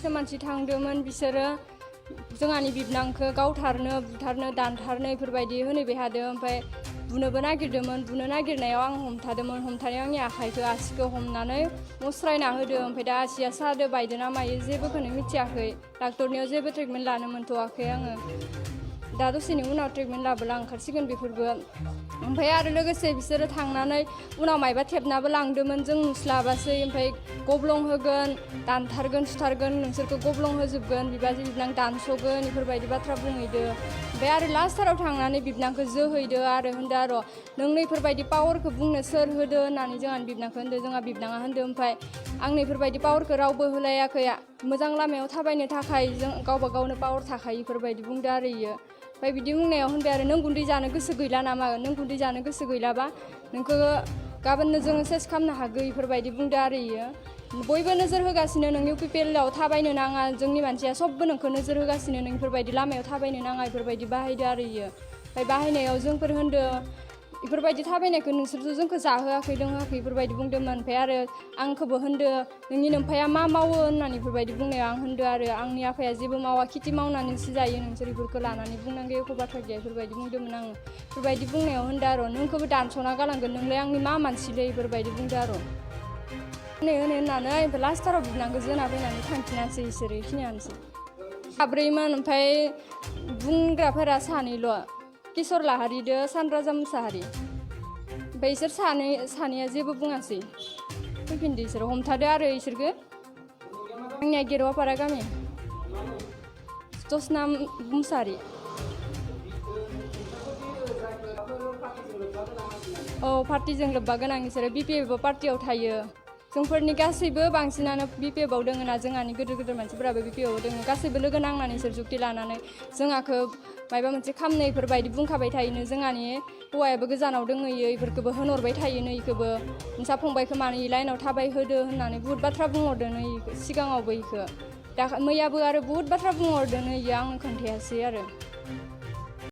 मानसि थांदोंमोन बिसोरो जोंहानि बिबनांखौ गावथारनो बुथारनो दानथारनो बेफोरबायदि होनैबाय थादों। ओमफ्राय बुनोबो नागिरदोंमोन। बुनो नागिरनायाव आं हमथादोंमोन। हमथानायाव आंनि आसिखौ हमनानै मुस्रायना होदों। ओमफ्राय दा आसिया सादो बायदोना मायो जेबोखौनो मिथियाखै। डाक्टरनियाव जेबो ट्रिटमेन्ट लानो मोनथ'वाखै आङो। दा दसेनि उनाव ट्रिटमेन्ट लाबोला ओंखारसिगोन बेफोरबो। ओमफ्राय आरो लोगोसे बिसोरो थांनानै उनाव मायबा थेबनाबो लांदोंमोन जों नुस्लाबासै। ओमफ्राय गब्लं होगोन दानथारगोन सुथारगोन नोंसोरखौ गब्लं होजोबगोन बिबाजै बिबनां दानस'गोन बेफोरबायदि बाथ्रा बुंहैदो। ओमफ्राय आरो लास्टाराव थांनानै बिबनांखौ जोहैदो आरो होनदो आरो नों नैफोरबायदि पावारखौ बुंनो सोर होदो होननानै जोंहानि बिबनांखौ होनदो। जोंहा बिबनाङा होनदो ओमफ्राय आं नैफोरबायदि पावारखौ रावबो होलायाखै। मोजां लामायाव थाबायनो थाखाय जों गावबा गावनो पावार थाखायो बेफोरबायदि बुंदो आरो इयो। ओमफ्राय बिदि बुंनायाव होनबाय आरो नों गुन्दै जानो गोसो गैला नामा? नों गुन्दै जानो गोसो गैलाबा नोंखौ गाबोननो जोङो सेस खालामनो हागौ बेफोरबायदि बुंदो आरो इयो। बयबो नोजोर होगासिनो नों UPPLआव थाबायनो नाङा। जोंनि मानसिया सबबो नोंखौ नोजोर होगासिनो नों बेफोरबायदि लामायाव थाबायनो नाङा बेफोरबायदि बाहायदो आरो इयो। ओमफ्राय बाहायनायाव जोंफोर होनदो बेफोरबायदि थाबायनायखौ नोंसोरथ' जोंखौ जाहोआखै लोंहोआखै बेफोरबायदि बुंदोंमोन। ओमफ्राय आरो आंखौबो होनदो नोंनि नोम्फाया मा मावो होननानै बेफोरबायदि बुंनायाव आं होनदो आरो आंनि आफाया जेबो मावा खेथि मावनानैसो जायो नोंसोर बेफोरखौ लानानै बुंनांगौ एख' बाथ्रा गैया बेफोरबायदि बुंदोंमोन आङो। बेफोरबायदि बुंनायाव होनदो आरो नोंखौबो दानस'ना गालांगोन नोंलाय आंनि मा मानसिलै बेफोरबायदि बुंदो आरो होननानै ओमफ्राय लास्टाराव बिबनांखौ जोना फैनानै थांफिनासै बिसोरो बेखिनियानोसै। साब्रैमोन ओमफ्राय बुंग्राफोरा सानैल' किशोर लाहारिदो सानराजा मुसाहारि। ओमफ्राय इसोर सानैया जेबो बुङासै फैफिनदो इसोरो हमथादो आरो इसोरखौ। आंनिया गेरुवापारा गामि जसना मुसाहारि। औ पार्टिजों लोब्बा गोनां इसोरो BPF पार्टियाव थायो। जोंफोरनि गासैबो बांसिनानो BPFआव दोङो ना जोंहानि गिदिर मानसिफोराबो BPFआव दोङो। गासैबो लोगो नांनानै इसोर जुक्ति लानानै जोंहाखौ मायबा मोनसे खामनो इफोरबायदि बुंखाबाय थायोनो। जोंहानि हौवायाबो गोजानाव दोंहैयो इफोरखौबो होनहरबाय थायोनो इखौबो नोंसा फंबायखौ मानो इ लाइनाव थाबाय होदो होननानै बुहुत बाथ्रा बुंहरदोनो सिगाङावबो इखौ। मैयाबो आरो बुहुत बाथ्रा बुंहरदोनो इयो आंनो खोन्थायासै आरो।